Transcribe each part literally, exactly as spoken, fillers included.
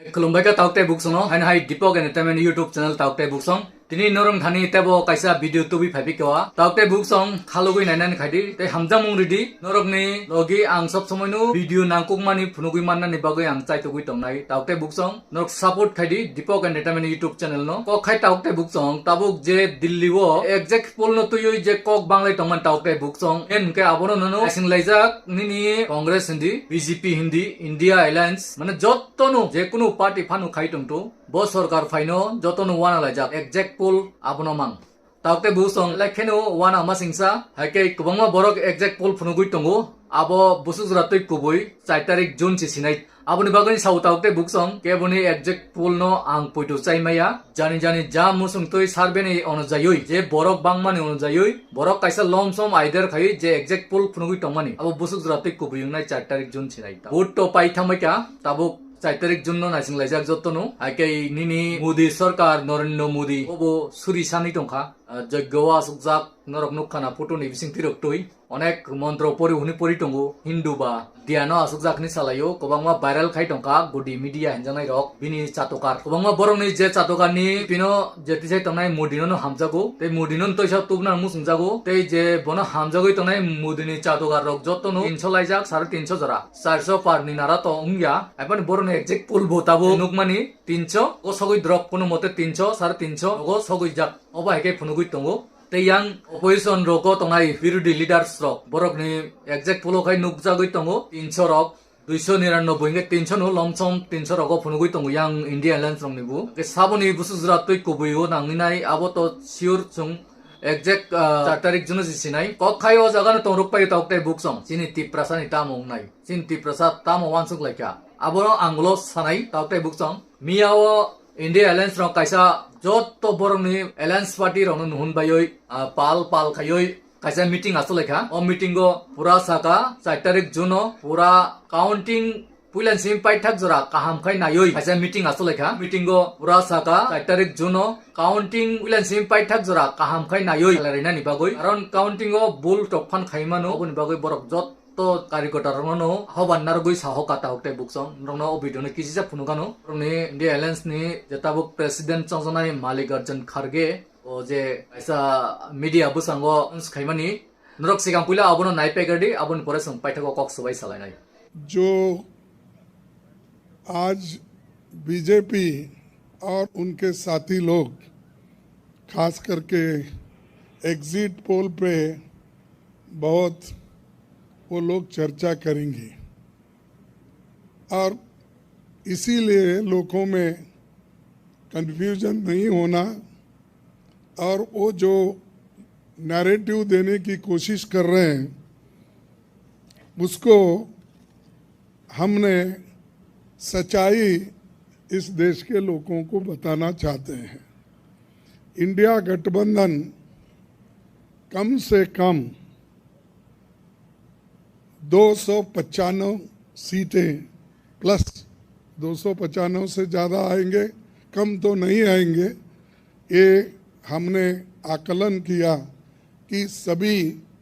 Khulumbai kha tauk tei buksong no, haino hai Deepak Entertainment YouTube channel tauk tei buksong. Tini norok thani tebo kaisa video tubui phaibi kawa. Tauk tei buksong khalugui nainani khaidi, tei hamjakmung ridi. Norokni logi ang sob somoi no video nangkukmani phunugui mannani bagwi ang chaitugui tongnai. Tauk tei buksong norok support khaidi Deepak Entertainment YouTube channel no. Kok khai tauk tei buksong tabuk je Delhi o exit poll no tuiwi je kok banglai tongmani tauk tei buksong. En hwnkhe abono nono asing laijak nini Congress hindi, B J P hindi, India Alliance, mane jot Jotono jekunu party phano khai tongto, bo sorkar phaino jotono wana laijak exit poll abono mang. Tauk tei buksong lai kheno wana masingsa, hai khe kwbangma borok exit poll phunugui tongo, abo busuk jora twi kubui char tarik June si sinai. Aboni bagwi sao tauk tei buksong, keboni exit poll no ang poito chai maya, jani jani ja musung twi survey ni onojayoi, je borok bangmani onojayoi, borok kaisa lomsom aider khai je exit poll phunugui tongmani, abo busuk jora twi kubui wngnai char tarik June sinai. Vote to pai thangbai kha, tabuk char tarik June no naising laijak jotono. Hai khe nini Modi sarkar, Narendra Modi, obo suri sani tongkha. Ah, jogyo o asukjak, norok nukha na photo ni bising tirok twi. Onek montro pori hwnwi pori tongo, Hindu ba. Diano asukjak ni salaio, kwbangma viral khai tongkha, gudi media hinjaknai rok. Bini chatokar. Kwbangma borok ni je chatokar ni pino je tisai tongnai Modi no no hamjago. Tei Modi no toisa tubuna musungjago. Tei je bono hamjagwi tongnai Modi ni chatokar rok jotono tinso laijak, sare tinso jora. Charso par ni nara to wngya. Aibani borokni exit poll bo tabuk nukmani tinso, o sogwi drop kono mote tinso, sare tinso, ogo sogwi jak. Obo hai khe phunugwi tongo. Tei yang opposition rogo tongnai birodhi leaders rok, borokni exit poll o khai nukjagwi tongo tinso rok, duiso niranoboi hwnkhe tinso no lomsom tinso rogo phunugwi tongo yang India Alliance rokni bo. Hwnkhe saboni busuk jora twi kubui o nangwi nai, abo to sure chwng exact, ah, char tarik June si sinai. Kok khai o jaga no tongruk pai tok tei buksong. Chini Tiprasa ni tamo wngnai. Chini Tiprasa tamo wansuk lai kha. Abono ang ulo sanai tok tei buksong. Miya o India Alliance rok kaisa jotto borokni alliance party rokno nuhun baiwi, ah, pal pal khaiwi kaisa meeting aswk lai kha. O meeting o pura saka char tarik June o pura counting puilan simi paithak jora kaham khai naiwi kaisa meeting aswk lai kha. Meeting o pura saka char tarik June o counting puilan simi paithak jora kaham khai naiwi salai rainani bagwi. Karon counting o bul tok phan khai mano, oboni bagwi borok jotto karikota rokno hoban narwgwi saho kata hok tei buksong. Norokno o video no kisisa phunukano. Norokni India Alliance ni je tabuk president chongjaknai Mallikarjun Kharge, o je kaisa media bwskango announce khaimani. Norok sikang puila abono nai paikardi, aboni pore chwng paithago kok swbai salainai. जो आज बीजेपी और उनके साथी लोग, खास करके exit poll पे बहुत वो लोग चर्चा करेंगे और इसीलिए लोगों में कन्फ्यूजन नहीं होना और वो जो नैरेटिव देने की कोशिश कर रहे हैं, उसको हमने सच्चाई इस देश के लोगों को बताना चाहते हैं। इंडिया गठबंधन कम से कम दो सौ पचानवे सीटें प्लस, दो सौ पचानवे से ज़्यादा आएंगे, कम तो नहीं आएंगे। ये हमने आकलन किया कि सभी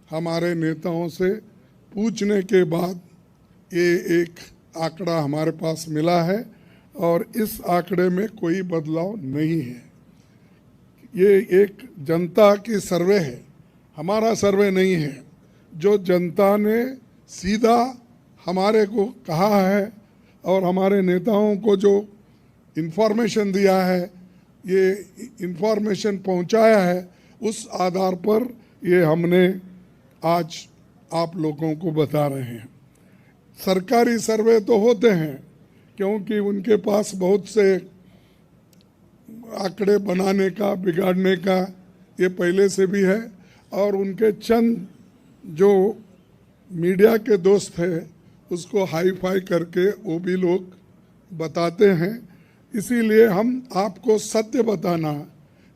हमारे नेताओं से पूछने के बाद ये एक आंकड़ा हमारे पास मिला है और इस आंकड़े में कोई बदलाव नहीं है। ये एक जनता की सर्वे है, हमारा सर्वे नहीं है। जो जनता ने सीधा हमारे को कहा है और हमारे नेताओं को जो इन्फॉर्मेशन दिया है, ये इन्फॉर्मेशन पहुंचाया है, उस आधार पर ये हमने आज आप लोगों को बता रहे हैं। सरकारी सर्वे तो होते हैं, क्योंकि उनके पास बहुत से आंकड़े बनाने का, बिगाड़ने का ये पहले से भी है, और उनके चंद जो मीडिया के दोस्त हैं, उसको हाई फाई करके वो भी लोग बताते हैं। इसीलिए हम आपको सत्य बताना,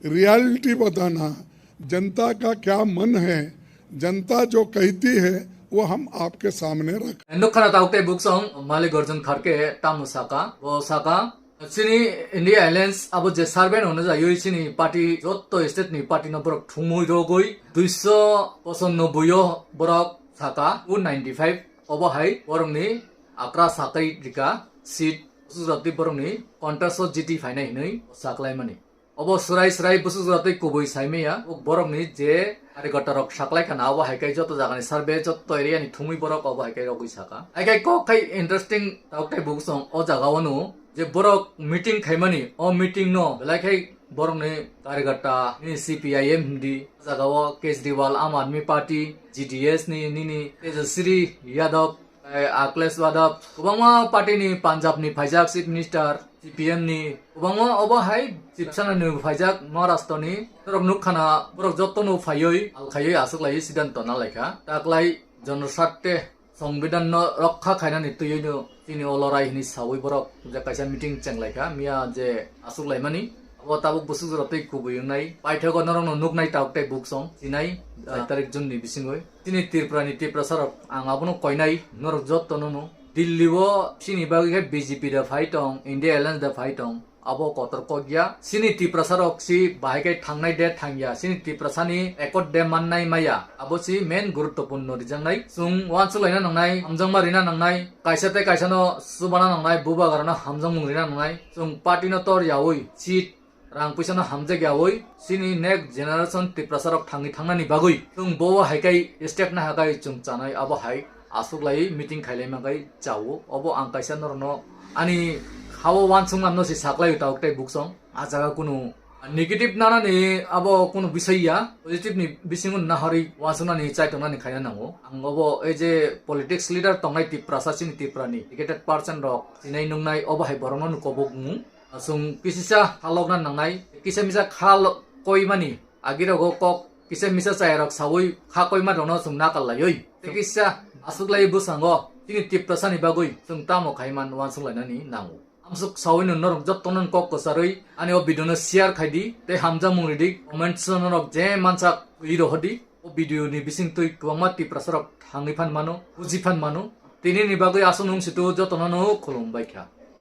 रियलिटी बताना, जनता का क्या मन है, जनता जो कहती है, वो हम आपके सामने रख Nukha na tauk tei buksong Mallikarjun Kharge tamo saka, bo saka, chini India Alliance abo je survey no hwnwi jaiwi chini party jotto state ni party no borok thumui rogwi duiso pochannoboi o borok saka, two ninety five obo hai borokni akra sakai rika seat Busuk jatwi borokni contest o G T phainai hinwi saklaimani. Obo swrai swrai busuk jatwi kubui saimaya, o borokni je karyakarta rok saklai khana, abo hai khe joto jagani survey, joto area ni thumwi borok obo hai khe rogwi saka. Hai khe kok khai interesting tabuk tei bukchong o jaga o no je borok meeting khaimani, o meeting no belai khai borokni karyakarta ni C P I M hindi, o jaga o Kejriwal, Aam Aadmi Party, G D S ni nini Tejaswini Yadav, tei Akhilesh Yadav, kwbangma party ni Punjab ni phaijak Chief Minister, C P M ni kwbangma obo hai Shiv Sena ni phaijak Maharashtra ni. Norok nuk khana borok joto no phaiwi, al khaiwi aswk laiwi siddhanto na laikha. Taklai jonoswarte Songbidan no rokha khainani twiwi no chini o lorai hinwi sawi borok je kaisa meeting chenglaikha miya je aswk laimani. Abo tabuk busuk jora tei kubui wngnai. Paithago norokno nuknai tabuk tei buksong sinai, ah, char tarik June ni bisingwi. Chini Tripura ni Tiprasa rok ang abono koinai norok joto no no. Delhi o chini bagwi khe B J P da phai tong, India Alliance da phai tong. Abo kotor kok ya. Chini Tiprasa rok si bahai khe thangnai de thangya. Chini Tiprasa ni record de mannai maya. Abo si main guruttopurno rijaknai. Chwng uansuk laina nangnai, hamjakma rina nangnai. Kaisa tei kaisa no chubana nangnai, bubagra no hamjakmung rina nangnai. Chwng party no tor yaui, seat, rang puisa no hamjak yaui, chini next generation Tiprasa rok thangwi thangnani bagwi chwng bo hai khe step na hakai chwng chanai, abo hai aswk lai meeting khailai mankai chao. Obo ang kaisa norokno ani hao uansukma no se saklai tabuk tei buksong. A jaga kunu negative nanani abo kunu bisai ya, positive ni bisingo nahari uansuknani chaitongnani khaina nango. Ang obo ei je politics leader tongnai Tiprasa chini Tiprani educated person rok sinai nungnai obo hai borokno nuko bukmung. Chwng kisisa khalokna nangnai, kisa misa kha lo-, koimani agirogo kok kisa misa chayarok sawi kha koima rokno chwng nakal laiwi. Tei kisa aswk lai bwskango chini Tiprasani bagwi chwng tamo khaiman uansuk lainani nango. Amsuk sawi no norok jotto no kok kwcharwi ani o video no share khai di tei hamjakmung ridi, comment section norok je mansak twi rohor di. O video ni bising twi kwbangma Tiprasa rok thangwi phan mano, buji phan mano. Tini ni bagwi aswk nung situ jotono no khulum bai kha.